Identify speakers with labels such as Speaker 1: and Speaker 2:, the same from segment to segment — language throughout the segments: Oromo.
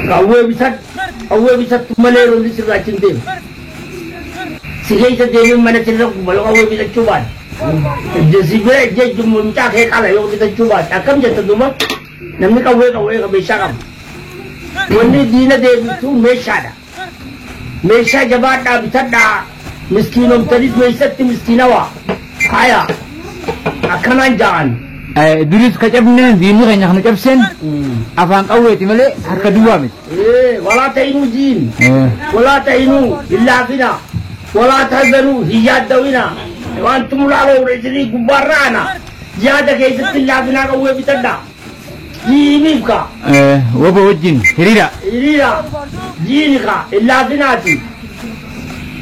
Speaker 1: Qawwee bitadhu. Qawwee bitattu malee lolli sirraa achi hin deemu. Si keessa deemee mana sirra guba yoo qawwee bitachuu baate. Si bira ejjeeju mucaa kee qala yoo bitachuu baate. Akkam jetta duuba namni qawwee qawwee meeshaa qaba. Wanni diina deebiftu meeshaadha. Meeshaa jabaadhaa bitadhaa. Miskiinomtanis meeshatti miskiinawaa. Haya akkanaan ja'an.
Speaker 2: Duris ka cabneen diinni keenya kana cabseen afaan qawweeti malee harka duwwaa miti.
Speaker 1: Walaa ta'inuu diin. Walaa ta'inuu hin laafinaa. Walaa tahzanuu hin yaaddawinaa. Waan tumulaaloo isinii gubbaarra ana. Yaada keessatti hin laafinaa qawwee bitadhaa. Diiniif kaa.
Speaker 2: Wobo wajjin hiriira.
Speaker 1: Hiriira diini kaa hin laafinaati.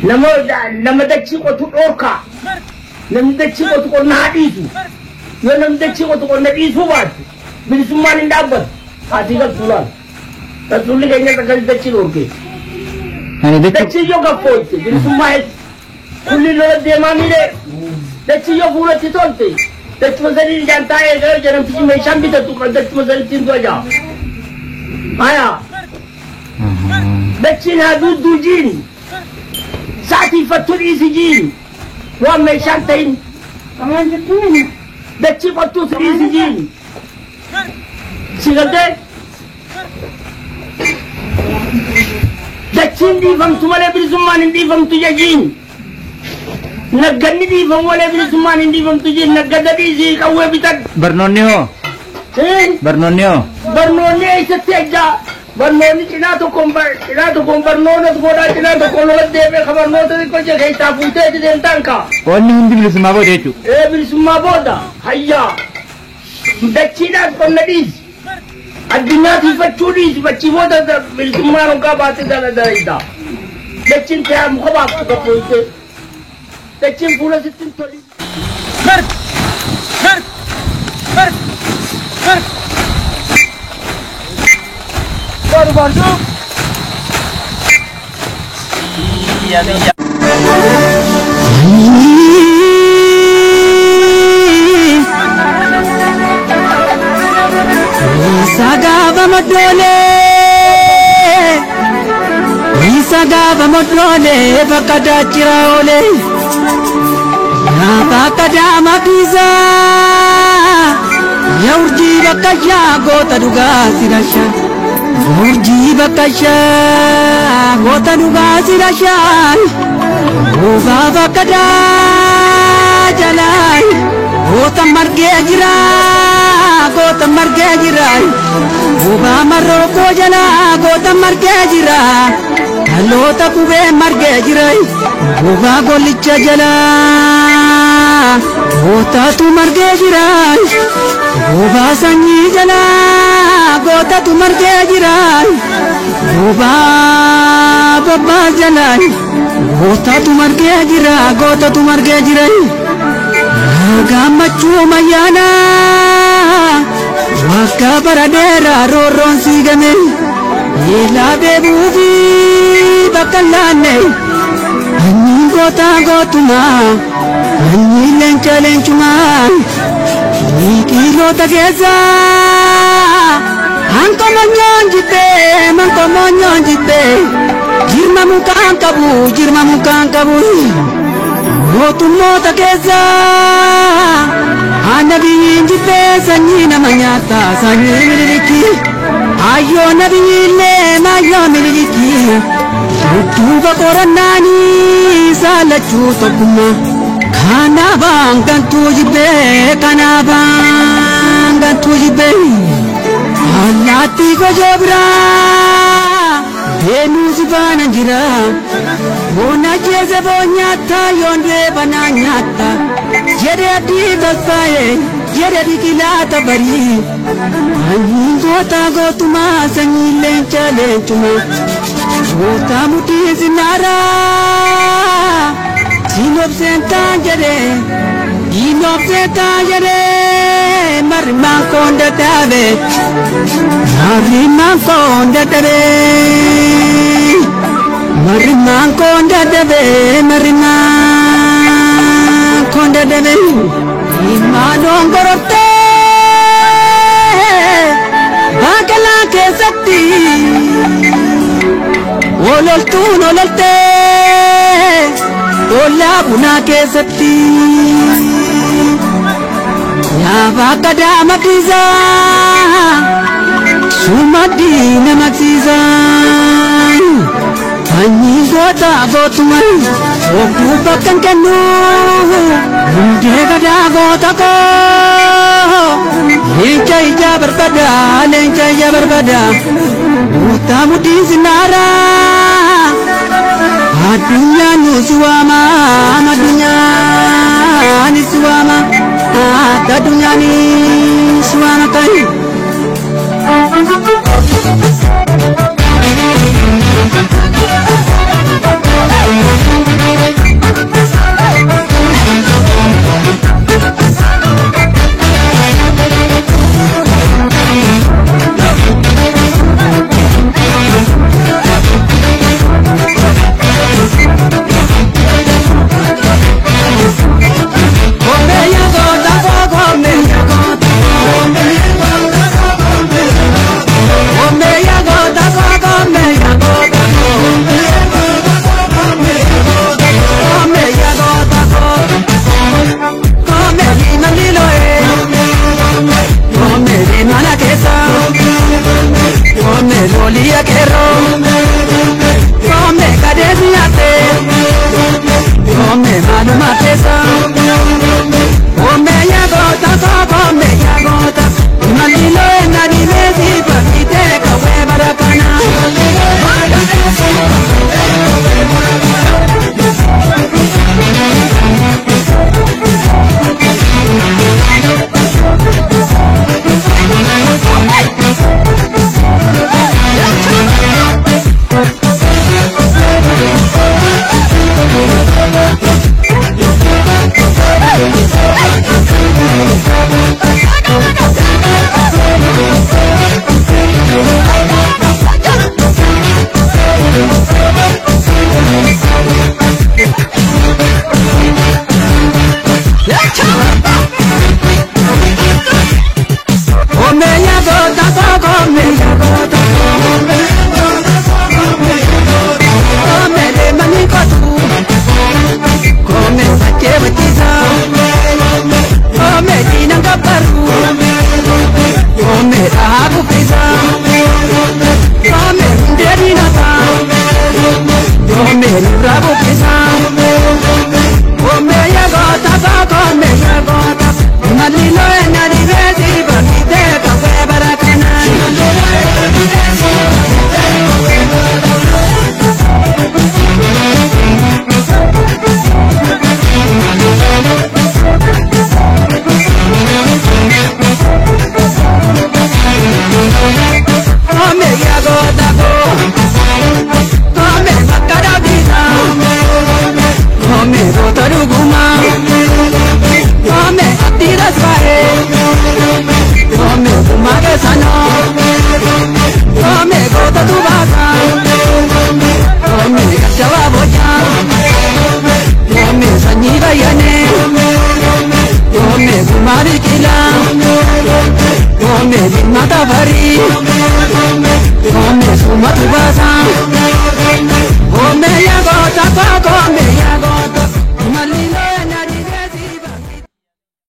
Speaker 1: Nama nama dachii qotu dhoorkaa. Namni dachii qotu qonna haa dhiisu. Yoo namni dachii qotu qonna dhiisuu baate bilisummaan hin dhaabbatu. Haasii galtuu laal. Rasuulli keenya akkas dachii dhoorke. Dachii yoo gaffootte bilisummaa eessa. Kulli lola deemaa miidhee. Dachii yoo fuulatti tolte. Dachuma sanii ijaan taa'ee gara jedhamtichi meeshaan bitatu dachuma sanitti hin du'a jaa. Haya. Dachiin haa duudduu jiin. Sa'atiifattuu dhiisi jiin. Waan meeshaan ta'in. Dachii qottuus dhiisi jiin. Si galtee? Dachiin dhiifamtu malee bilisummaan hin dhiifamtu jejiin. Nagganni dhiifamu malee bilisummaan hin dhiifamtu jiin. Naggada dhiisii qawwee bitadhu.
Speaker 2: Barnoonni hoo? Barnoonni hoo?
Speaker 1: Barnoonni eessatti ejjaa? Barnoonni cinaa tokkoon cinaa tokkoon barnoota godhaa cinaa tokkoon lola deemee ka barnoota xiqqoo jee keessaa fuutee itti deemtaan kaa.
Speaker 2: Wanni hundi bilisummaa booda jechuudha.
Speaker 1: Ee bilisummaa booda hayyaa dachiidhaaf qonna dhiisi. Addunyaa tiifachuu dhiisi bachii booda bilisummaan hoggaa baate dala dalayda. Dachiin ta'aa muka baaftu gabbooyte. Dachiin fuula sitti hin tolin.
Speaker 3: Marg! Marg! Marg! Marg! Baru baru. Iya iya.
Speaker 4: Sagaba modole bakka jira ole ya bakka dama pizza ya urji bakka ya gota duga sirasha urji bakka ya gota duga sirasha uba bakka da jalai gota marge jira gota marge jira uba maroko jala gota marge jira Dhaloota qubee margee jira gogaa gollicha jala gootatu margee jira gobaa sanyii jala gootatu margee jira gobaa bobbaa jala gootatu margee jira gootatu margee jira gammachuu mayyaana wakka bara dheeraa roorroon siigame. Ila bebuufi bakka laanne anyi goota gootuma anyi leenca leencuma dhiirota keessa hankomonyoon jibbee mankomonyoon jibbee jirma mukaan qabu jirma mukaan qabu mootummoota keessa annabiin jibbee sanyii nama nyaata sanyii mililikii. Ayo nabiyile mayo miliki dudduuba qorannaani saalachuu tokkummaa kanaafaan gantuu jibbee kanaafaan gantuu jibbee allaattii gojoo biraa deemuu si faana jira boona jeese boon nyaata yoon du'e banaa nyaata jedhee abdii tasfaa'ee jedhee biqilaa tabarii. Anyiin goota gootumaa sanyii leenca leencumaa goota mudhii sinaaraa diinobseen taan jedhee diinobseen taan jedhee marrimaan koon dadhabe marrimaan koon dadhabe marrimaan koon dadhabe marrimaan koon dadhabe imaanoon gorortee. Baaqelaa keessatti Ololtuun ololtee ollaa bunaa keessatti nyaaba akka daamatiisa sumaddii namaqsiisa sanyii goota gootuma ogduu bakka hin kennu hundee gadaa goota koo leenca ija barbada leenca ija barbada guutaa mudhiin sinaara addunyaan nu si waama addunyaan si waama addunyaan si waama kan. Come, suma tu basa.